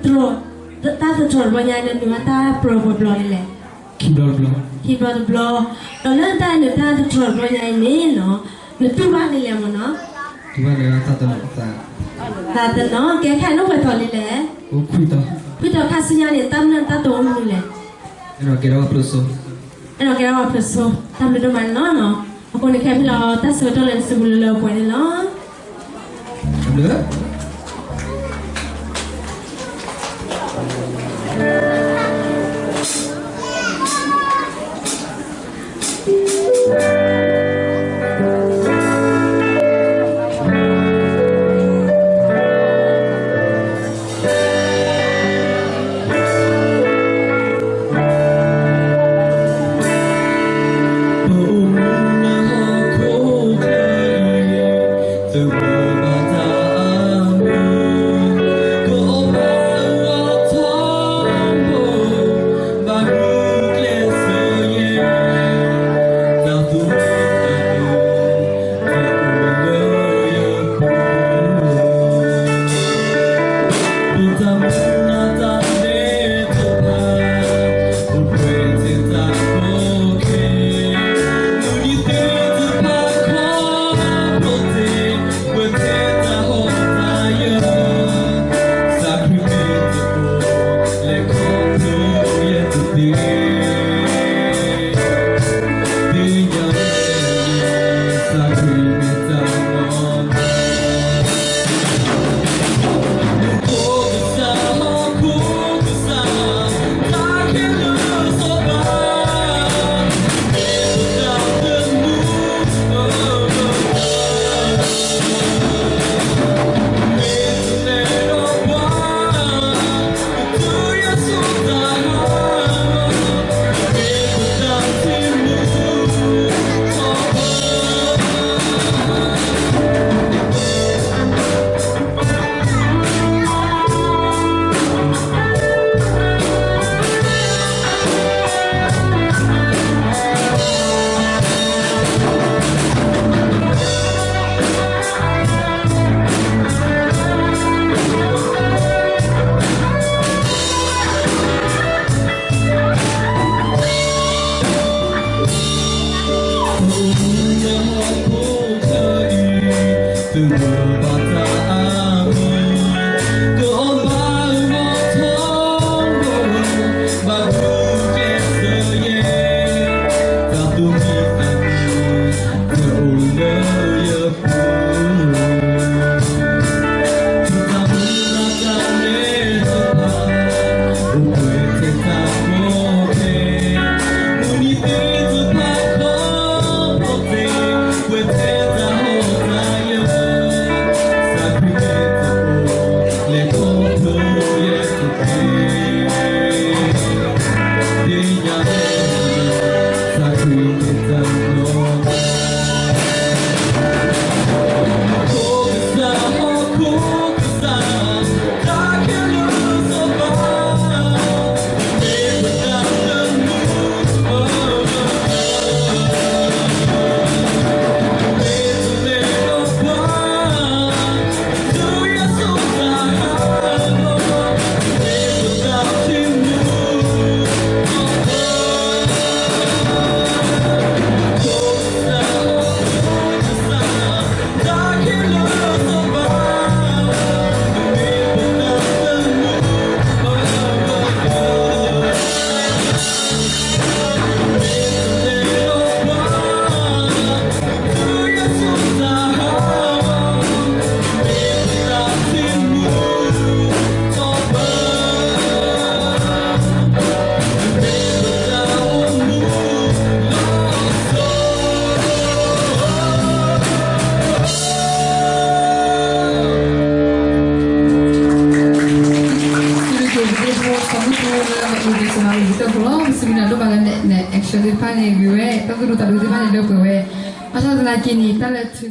တြီ, တၢ်သတြီၤတဘျီညါအံၤ နနုာ်ဘၣ်တၢ်ပြၢပှဲၤဘျီဒ်လဲၣ်. ခံဘျီတဘျီ, ခံဘျီတဘျီ. ဒီးလၢတၢ်နုာ်တၢ်သတြီၤတဘျီညါအံၤန့ၣ်နီၤ, နတူၢ်ဘၣ်န့ၣ်လဲၣ်မ့ၢ်နီၤ. တူၢ်ဘၣ်န့ၣ်တၢ်တနီၤ, တၢ်တနီၤ. ကဲ ခဲအံၤနအိၣ်ပှဲၤထီၣ်လံလဲၣ်. အိၣ်ခွံတီၤ. ခွံတီၤ. ခါဆူညါန့ၣ် တၢ်မုၢ်လၢ်တၢ်တိာ်အိၣ်မနုၤလဲၣ်. အဲၣ်ဒိးကဲထီၣ်ဝဲဖျိးစိ. အဲၣ်ဒိးကဲထီၣ်ဝဲဖျိးစိ. တၢ်ဘျုးဒိၣ်မးန့ၣ်လီၤ. အဃိန့ၣ် ခဲအံၤလီၤ တၢ်ဆၢကတီၢ်လၢနစုပူၤလၢလၢပှဲၤပှဲၤန့ၣ်လီၤ. တၢ်ဘျုး. ပစံးဘျုးက့ၤပသ့ၣ်ဖိသးမုၢ်ဖိလၢအအိၣ်က့ၤ Somali တၢ်ဖိလီၤ. ပစံးဘျုးနၤဒိၣ်မးလၢန extra သ့ၣ်တဖၣ်န့ၣ် ဂ့ၤဝဲ တၢ်သူၣ်ဒူသးဒူသ့ၣ်တဖၣ်န့ၣ် လၢပှဲၤဝဲ ဘၣ်ဆၣ်သနာ်က့န့ၣ် တၢ်လၢ